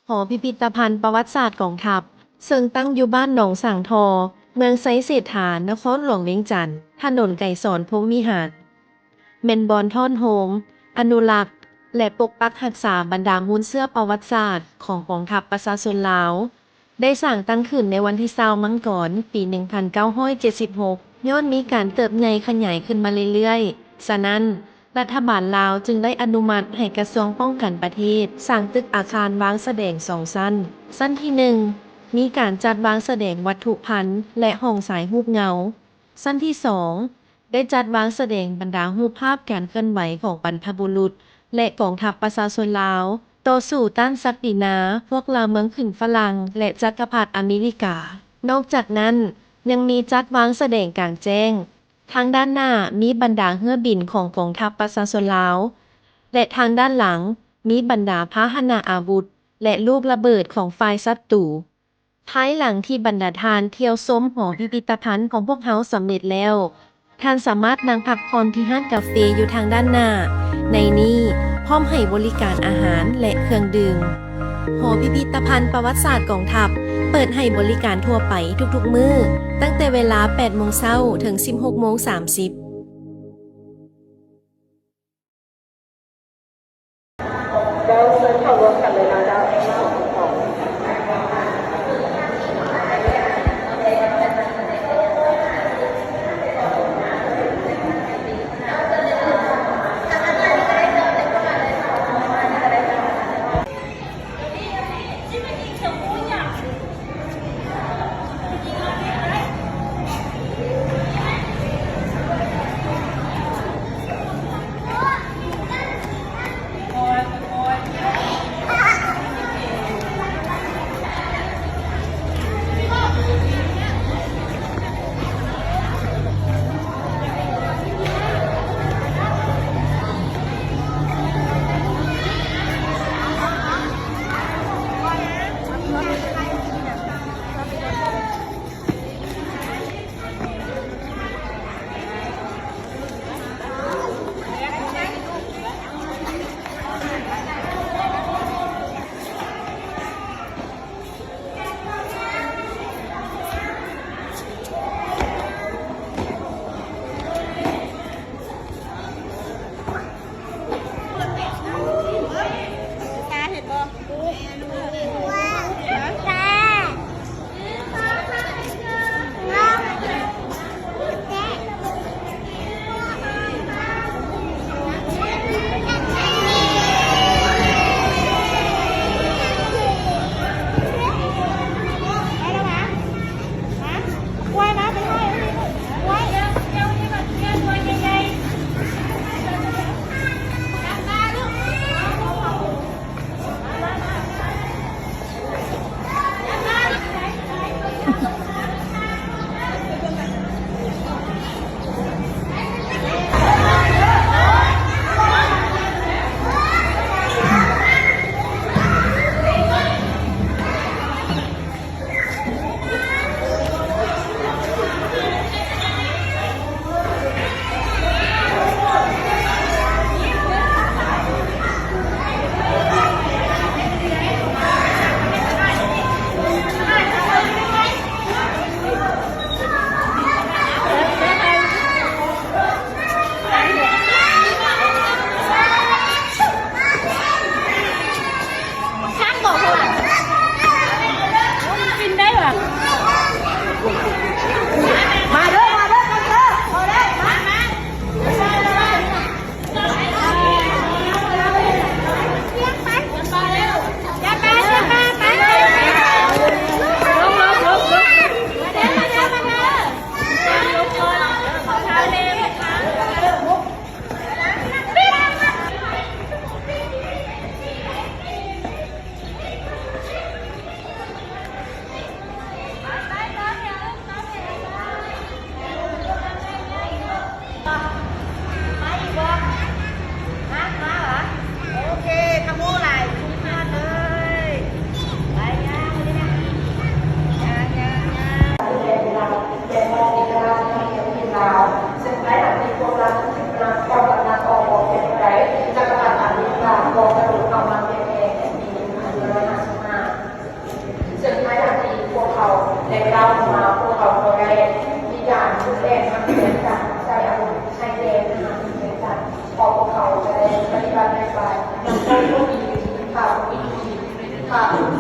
ຫໍພິພິທະພັນປະຫວັດສາດກອງທັບ ເຊິ່ງຕັ້ງຢູ່ບ້ານໜອງສາງທໍ່ ເມືອງໄຊເສດຖາ ນະຄອນຫຼວງວຽງຈັນ, ຖະໜົນໄກສອນ ພົມວິຫານ ແມ່ນບ່ອນທ້ອນໂຮມ, ອະນຸລັກ ແລະ ປົກປັກຮັກສາບັນດາມູນເຊື້ອປະຫວັດສາດຂອງກອງທັບປະຊາຊົນລາວ. ໄດ້ສ້າງຕັ້ງຂຶ້ນໃນວັນທີຊາວ ມັງກອນ ປີໜຶ່ງພັນເກົ້າຮ້ອຍເຈັດສິບຫົກ ຍ້ອນມີການເຕີບໃຫຍ່ຂະຫຍາຍຂຶ້ນມາເລື້ອຍໆ. ສະນັ້ນ, ລັດຖະບານລາວຈຶ່ງໄດ້ອະນຸມັດໃຫ້ກະຊວງປ້ອງກັນປະເທດສ້າງຕຶກອາຄານວາງສະແດງສອງຊັ້ນ. ຊັ້ນທີໜຶ່ງ ມີການຈັດວາງສະແດງວັດຖຸພັນ ແລະ ຫ້ອງສາຍຮູບເງົາ. ຊັ້ນທີສອງ ໄດ້ຈັດວາງສະແດງບັນດາຮູບພາບການເຄື່ອນໄຫວຂອງບັນພະບຸລຸດ ແລະ ກອງທັບປະຊາຊົນລາວ ຕໍ່ສູ້ຕ້ານສັກດິນາພວກລ່າເມືອງຂຶ້ນຝຣັ່ງ ແລະ ຈັກກະພັດອາເມລິກາ. ນອກຈາກນັ້ນ, ຍັງມີຈັດວາງສະແດງກາງແຈ້ງ, ທາງດ້ານໜ້າມີບັນດາເຮືອບິນຂອງກອງທັບປະຊາຊົນລາວ ແລະ ທາງດ້ານຫຼັງມີບັນດາພາຫະນະອາວຸດ ແລະ ລູກລະເບີດຂອງຝ່າຍສັດຕູ. ພາຍຫຼັງທີ່ບັນດາທ່ານທ່ຽວຊົມຫໍພິພິທະພັນຂອງພວກເຮົາສຳເລັດແລ້ວ, ທ່ານສາມາດນັ່ງພັກຜ່ອນທີ່ຮ້ານກາເຟຢູ່ທາງດ້ານໜ້າໃນນີ້, ພ້ອມໃຫ້ບໍລິການອາຫານ ແລະ ເຄື່ອງດື່ມ. ຫໍພິພິທະພັນປະຫວັດສາດກອງທັບ ເປີດໃຫ້ບໍລິການທົ່ວໄປທຸກໆມື້, ຕັ້ງແຕ່ເວລາແປດໂມງເຊົ້າເຖິງສິບຫົກໂມງສາມສິບ. ແລ້ວເຊີນເຂົ້າຮ່ວມກັນເລີຍນະເຈົ້າ.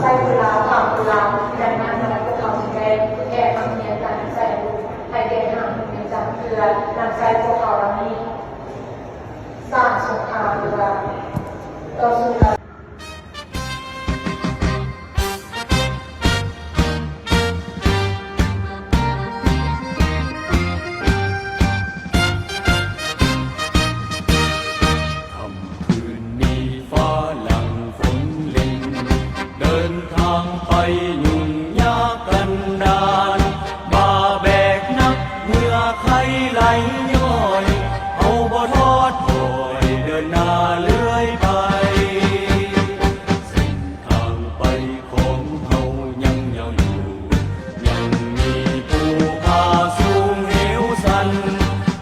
ໃຊ້ເວລາ ສາມເວລາ ດັ່ງນັ້ນ ພວກເຮົາຈຶ່ງໄດ້ແອບມາຮຽນການນຳໃຊ້ອາວຸດ ໃຫ້ແກ່ທະຫານເປັນປະຈຳ ເພື່ອນຳໃຊ້ພວກເຂົາເຫຼົ່ານີ້ສ້າງສົງຄາມ ຫຼືວ່າຕໍ່ສູ້ກັນ. ຄ່ຳຄືນນີ້ຟ້າຫຼັ່ງຝົນລິນ ເດີນທາງໄປຫຍຸ້ງຍາກກັນດານ ບ່າແບກໜັກເຫື່ອໄຄໄຫຼຍ້ອຍ ເຮົາບໍ່ທໍ້ຖອຍເດີນໜ້າເລື້ອຍໄປ ເສັ້ນທາງໄປຂອງເຮົາຍັງຍາວຢູ່ ຍັງມີພູຜາສູງເຫວຊັນ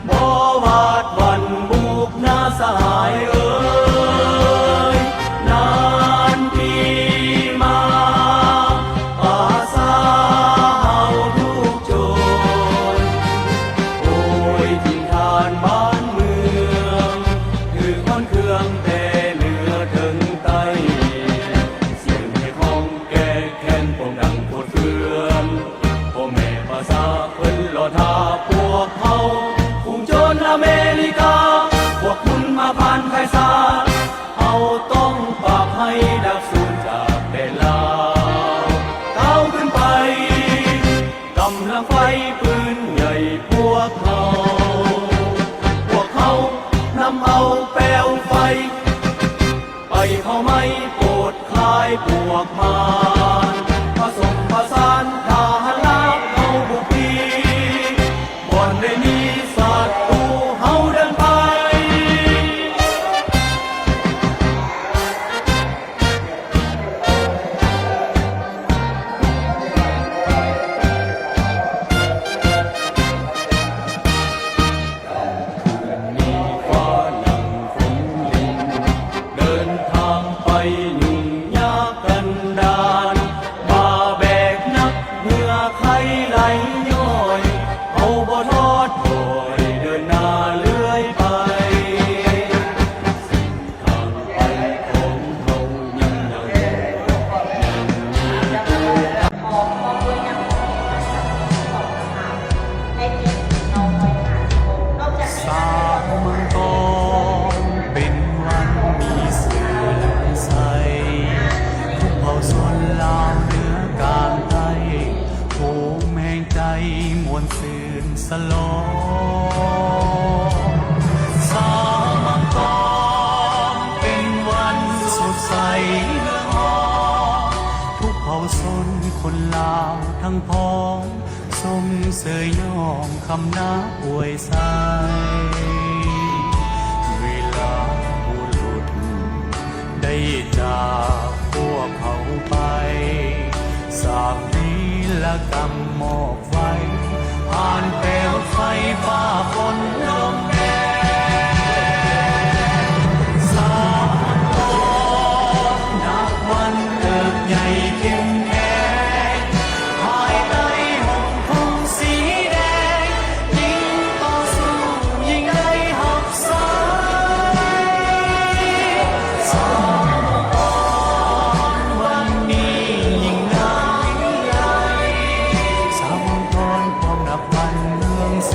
ບໍ່ຫວາດຫວັ່ນບຸກໜ້າສະຫາຍເອີຍ ນານປີມາ ປະຊາເຮົາທຸກຈົນ ໂອຍຖິ່ນຖານບ້ານເມືອງ ຖືກຄວັນເຄືອງແຕ່ເໜືອເຖິງໃຕ້ ສຽງຮຽກຮ້ອງແກ້ແຄ້ນປ້ອງດັງໂພດເຟືອງ ພໍ່ແມ່ປະຊາເພິ່ນລໍຖ້າພວກເຮົາ ຝູງໂຈນອາເມລິກາ ພວກຄຸນມາຜ່ານຂາຍຊາ ເຮົາຕ້ອງປາບໄພດັກສູນຈາກແດນລາວ ກ້າວຂຶ້ນໄປ ກຳລັງໄຟປືນໃຫຍ່ພວກເຮົາ ພວກເຮົານຳເອົາແປວໄຟ ໄປເຜົາໄໝ້ໂປດຂາຍພວກມານ ປະສົມປະສານທະຫານລາວເຮົາບຸກຕີ ບ່ອນໃດມີສັດຕູເຮົາເດີນໄປ. ຄ່ຳຄືນນີ້ຟ້າຫຼັ່ງຝົນລິນ ເດີນທາງໄປຫຍຸ້ງຍາກກັນດານ ບ່າແບກໜັກເຫື່ອໄຄໄຫຼຍ້ອຍ ເຮົາບໍ່ທໍ້ຖອຍເດີນໜ້າເລື້ອຍໄປ ເສັ້ນທາງໄປຂອງເຮົາຍັງຍາວຢູ່ ຍັງມີຜູ້ ສາວມັງກອນເປັນວັນມີຊື່ເລື່ອງໃສ ທຸກເຜົ່າຊົນລາວເໜືອກາງໃຕ້ ໂຮມແຮງໃຈມ່ວນຊື່ນສະຫຼອງ ສາວມັງກອນເປັນວັນສົດໃສເຮືອງຮອງ ທຸກເຜົ່າຊົນຄົນລາວທັງພ້ອງ ຊົມເຊີຍຍ້ອມຄຳນັບອວຍໄຊ ວີລະບຸລຸດໄດ້ຈາກພວກເຮົາໄປ ສ້າງວີລະກຳມອບໄວ້ ຜ່ານແປວໄຟຟ້າຝົນລົມແດງ ສາວມັງກອນນັບວັນເຕີບໃຫຍ່ເຂັ້ມແຂງ ພາຍໃຕ້ຫົ່ມທຸງສີແດງ ຍິ່ງຕໍ່ສູ້ຍິ່ງໄດ້ຮັບໃຊ້ ສາວມັງກອນວັນນີ້ຍິ່ງໃຫຍ່ ສາວມັງກອນພ້ອມນັບວັນເຮືອງໃສ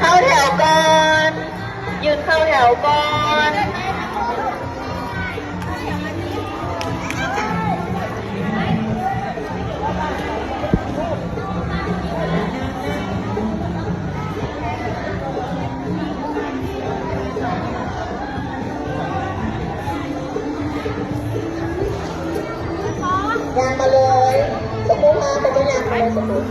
ເຂົ້າແຖວກ່ອນ ຢືນເຂົ້າແຖວກ່ອນ. ຍ່າງມາເລີຍ ສົມມຸດວ່າເປັນຫຍັງເລີຍ ສົມມຸດ.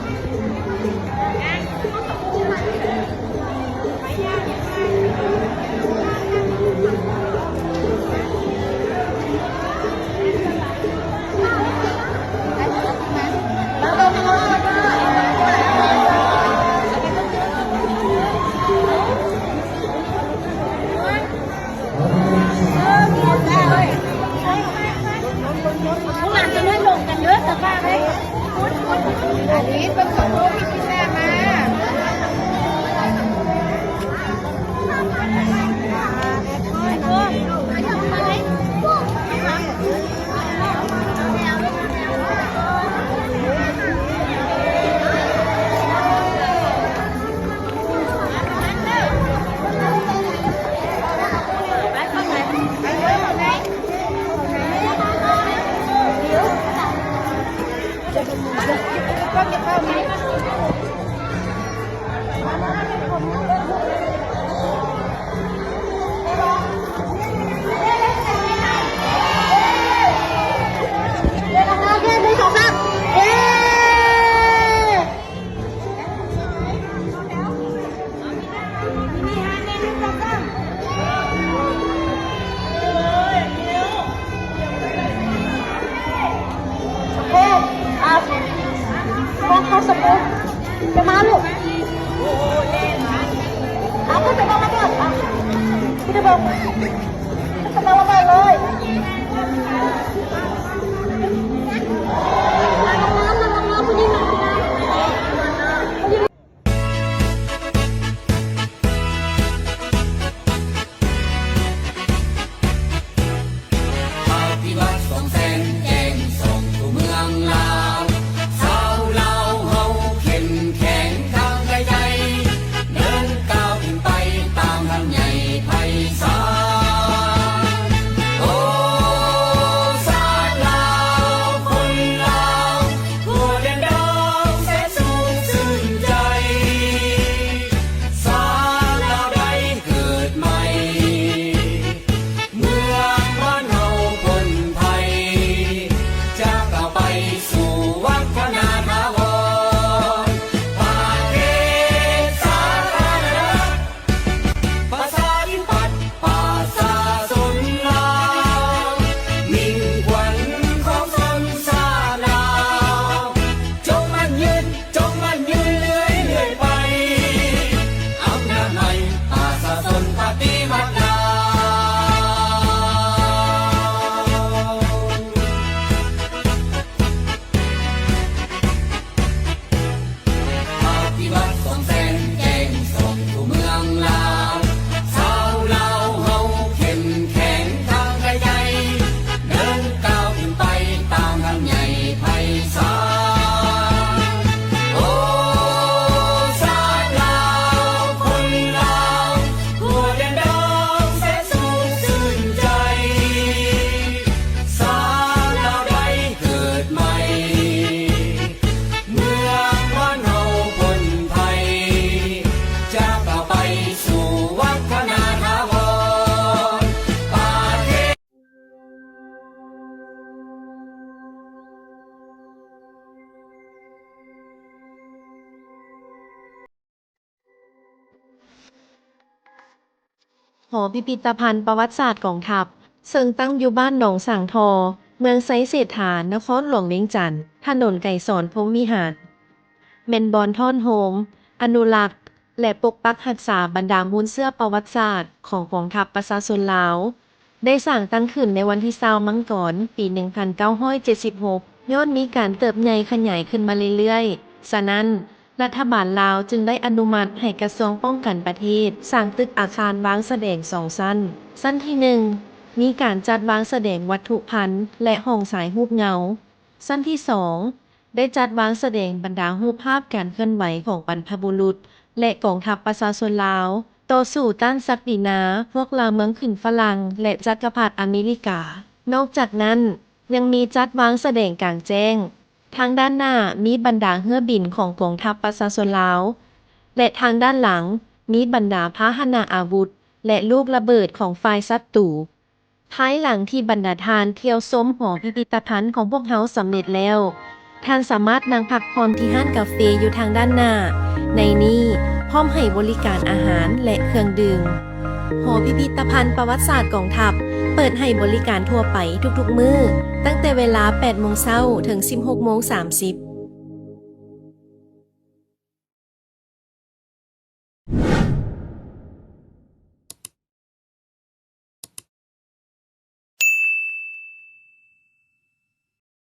ປະຕິວັດສ່ອງແສງແຈ້ງສ່ອງສູ່ເມືອງລາວ, ຊາວລາວເຮົາເຂັ້ມແຂງທາງກາຍໃຈ, ເດີນກ້າວຂຶ້ນໄປຕາມທາງໃຫຍ່ໄພສານ. ໂອ ຊາດລາວ ຄົນລາວ ທົ່ວແດນດອກແສນສຸກຊື່ນໃຈ, ຊາດລາວໄດ້ເກີດໃໝ່ ເມືອງບ້ານເຮົາພົ້ນໄພ ຈະກ້າວໄປສູ່ວັດທະນາຖາວອນ ປະເທດສາທາລະນະລັດ ປະຊາທິປັດ ປະຊາຊົນລາວ, ມິ່ງຂວັນຂອງຊົນຊາດລາວ ຈົ່ງໝັ້ນຍືນ ຈົ່ງໝັ້ນຍືນເລື້ອຍໆໄປ, ອຳນາດໃໝ່ ປະຊາຊົນປະຕິວັດລາວ. ປະຕິວັດສ່ອງແສງແຈ້ງສ່ອງສູ່ເມືອງລາວ, ຊາວລາວເຮົ ຫໍພິພິທະພັນປະຫວັດສາດກອງທັບ ເຊິ່ງຕັ້ງຢູ່ບ້ານໜອງສາງທໍ່ ເມືອງໄຊເສດຖາ ນະຄອນຫຼວງວຽງຈັນ, ຖະໜົນໄກສອນ ພົມວິຫານ ແມ່ນບ່ອນທ້ອນໂຮມ, ອະນຸລັກ ແລະ ປົກປັກຮັກສາບັນດາມູນເຊື້ອປະຫວັດສາດຂອງກອງທັບປະຊາຊົນລາວ ໄດ້ສ້າງຕັ້ງຂຶ້ນໃນວັນທີຊາວ ມັງກອນ ປີໜຶ່ງພັນເກົ້າຮ້ອຍເຈັດສິບຫົກ ຍ້ອນມີການເຕີບໃຫຍ່ຂະຫຍາຍຂຶ້ນມາເລື້ອຍໆ. ສະນັ້ນ, ລັດຖະບານລາວຈຶ່ງໄດ້ອະນຸມັດໃຫ້ກະຊວງປ້ອງກັນປະເທດ ສ້າງຕຶກອາຄານວາງສະແດງສອງຊັ້ນ. ຊັ້ນທີໜຶ່ງ ມີການຈັດວາງສະແດງວັດຖຸພັນ ແລະ ຫ້ອງສາຍຮູບເງົາ. ຊັ້ນທີສອງ ໄດ້ຈັດວາງສະແດງບັນດາຮູບພາບການເຄື່ອນໄຫວຂອງບັນພະບຸລຸດ ແລະ ກອງທັບປະຊາຊົນລາວ ຕໍ່ສູ້ຕ້ານສັກດິນາພວກລ່າເມືອງຂຶ້ນຝຣັ່ງ ແລະ ຈັກກະພັດອາເມລິກາ. ນອກຈາກນັ້ນ, ຍັງມີຈັດວາງສະແດງກາງແຈ້ງ. ທາງດ້ານໜ້າມີບັນດາເຮືອບິນຂອງກອງທັບປະຊາຊົນລາວ ແລະ ທາງດ້ານຫຼັງມີບັນດາພາຫະນະອາວຸດ ແລະ ລູກລະເບີດຂອງຝ່າຍສັດຕູ. ພາຍຫຼັງທີ່ບັນດາທ່ານທ່ຽວຊົມຫໍພິພິທະພັນຂອງພວກເຮົາສຳເລັດແລ້ວ, ທ່ານສາມາດນັ່ງພັກຜ່ອນທີ່ຮ້ານກາເຟຢູ່ທາງດ້ານໜ້າ ໃນນີ້ພ້ອມໃຫ້ບໍລິການອາຫານ ແລະ ເຄື່ອງດື່ມ. ຫໍພິພິທະພັນປະຫວັດສາດກອງທັບ ເປີດໃຫ້ບໍລິການທົ່ວໄປທຸກໆມື້, ຕັ້ງແຕ່ເວລາແປດໂມງເຊົ້າເຖິງສິບຫົກໂມງສາມສິບ.